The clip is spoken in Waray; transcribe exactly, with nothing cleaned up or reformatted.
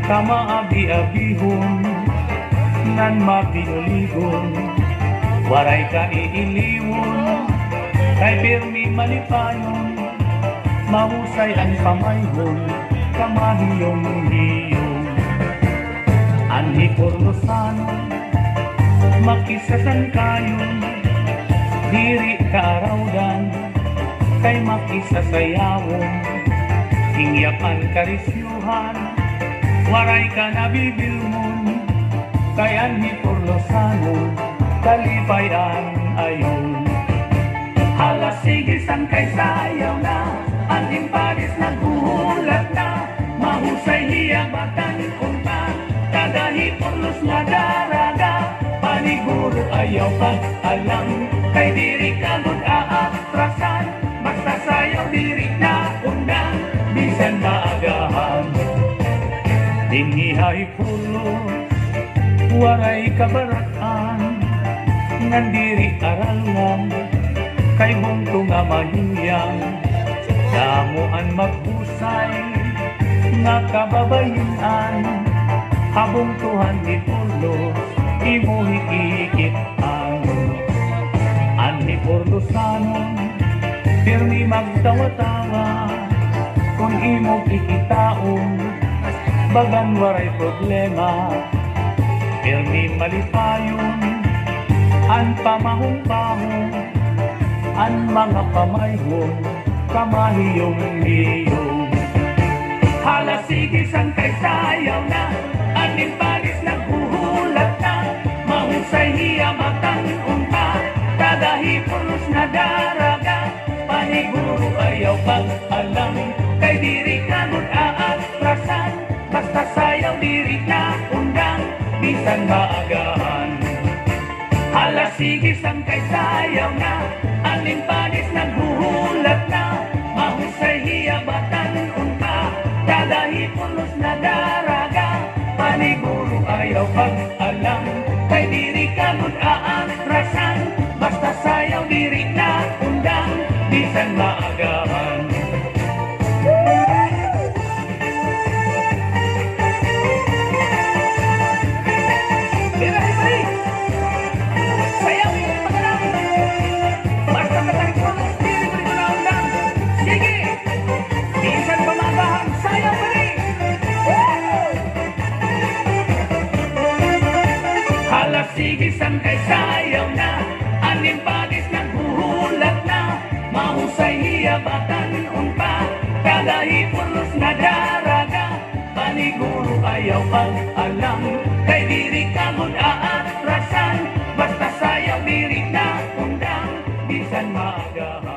Kamaabi-abihon ngan mapinuligon, waray ka iiliwon, kay pirmi malipayon, mahusay an pamayhon, kamahiyong-hiyong. Anhi Porlosanon, makisasangkayon, diri ka arawdan, kay makisasayawon, hingyap an karisyohan, waray ka nabibilngon, kay anhi Porlosanon, kalipay-an ayon. Hala, sige, sangkay sayaw na, an Impades naghuhulat na, mahusay hiya batan-on pa, taga Hiporlos nga daraga, paniguro ayaw pag-alang, kay diri ka gud aatrasan, basta sayaw diri na undang, bisan maagahan. Dinhi ha Hiporlos, waray kabarak-an, ngan diri aralngan, kay bungto nga mahingyang, damo an maghusay nga kababayin-an, ha bungto han Hiporlos, imo hikikit-an. An Hiporlosanon, pirmi magtawa-tawa, kon imo kikitaon, bagan waray problema. Pirmi malipayon an pamahong-pahong, an mga pamayhon, kamahiyong-hiyong. Hala, sige, sangkay sayaw na, an Impades naghuhulat na, mahusay hiya batan-on pa, taga Hiporlos nga daraga, paniguro ayaw pag-alang, kay diri ka gud aatrasan, basta sayaw diri na undang, bisan maagahan. Hala, sige, sangkay sayaw na, an Impades naghuhulat na, mahusay hiya batan-on pa, taga Hiporlos nga daraga, paniguro ayaw pag-alang, kay diri ka gud aatrasan, basta sayaw diri na undang, bisan maagahan. Dira, dira, dira. Sayaw, pagkadami. Basta katang pulos, diri ko dito naundan. Sige. Bisan pa maagahan, sayaw pa rin. Woo! Hala, sige, sangkay sayaw na. An Impades naghuhulat na. Mahusay hiya batan-on pa, taga Hiporlos nga daraga, paniguro ayaw pag-alang, kay diri ka gud aatrasan, basta sayaw diri na undang, bisan maagahan.